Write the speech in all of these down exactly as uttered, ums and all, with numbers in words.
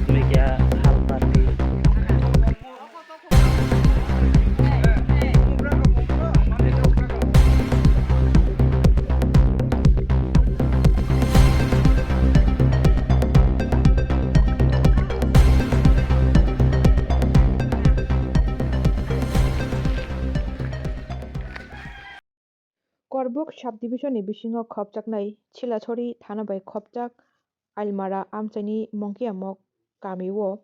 Media Halpati. Korbuk subdivision ni bisingo khopjaknai Chilachori thana bai khopjak Ailmara amchaini Mongkiamok kamio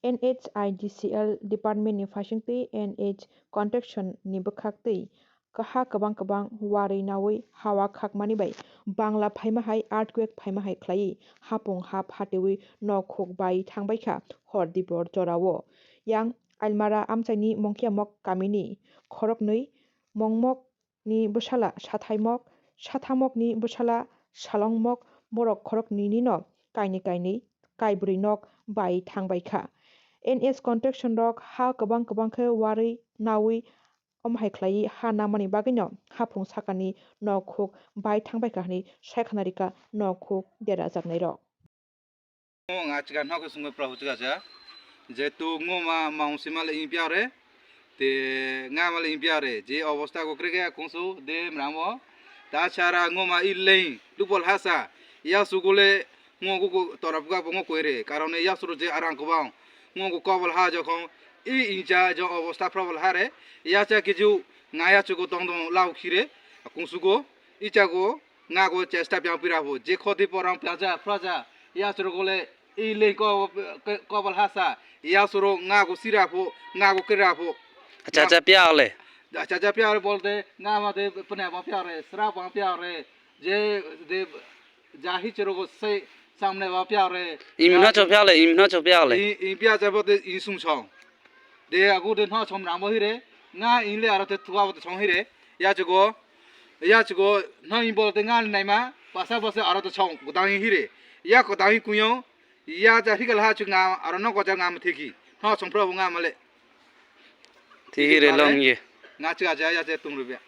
N H I D C L department ni phaisingtwi N H construction ni bwkhaktwi kaha kwbang kwbang warwi nawi hawa khakmani bai bangla phaima hai earthquake phaima hai khlaiwi hapung ha phatewi nok khuk bai thangbaikha hor dibor jorao. Yang Ailmara amchaini Mongkiamok kamini khoroknwi Mongmok ni bwsala Sathaimok, Sathamokni bwsala Salongmok, borok khoroknwinino kainwi kainwi kaibrwi nok bai thangbaikha. N S construction rok ha kwbang kwbang khe warwi nawi omo hai khlaiwi ha nangmani bagwino haphung sakani nok khuk bai thangbaikha hwnwi saikhwna rikha nok khuk derajaknairok. Nga chika nok sungwi prahu chika cha. Jetu ngoma maung sima le impia re. Te nga ma le impia re. Je obosta go krege kungsu de mramo. Ta chara ngoma ileng dupol hasa. Ya sugule ngo go torap ga bongo koire. Karone ya suru je arang kobang. Ngo go kobol ha jokhon i incha jo obosta probol hare. Ya cha kiju nga ya chugo tong tong lau khire. Kungsu go icha go nga go chesta piang pira pho, je khoti porang praja, praja, ya suru gole i le ko, ko, kobal hasa, ya suru nga go sira pho, nga go kira pho. Acha, acha, pia le. Acha, acha, pia le bolte, nga ma de pne ba pia re, sra ba pia re, je de jahi churu go se samne ba pia re. Imna cho pia le, imna cho pia le. I, i pia cha bote insung song. De agu de no som ramo hire, nga inle aro te thua bote song hire, ya chugo, ya chugo, no in bolte nga naima, pasa bose aro te song, gudang hire, ya gudang kuyo, ya ja hikal ha chu nga, aro no gojar nga mtheki, no som pro nga male. Thiki re long ye. Nga chiga ja ya che tung rubya.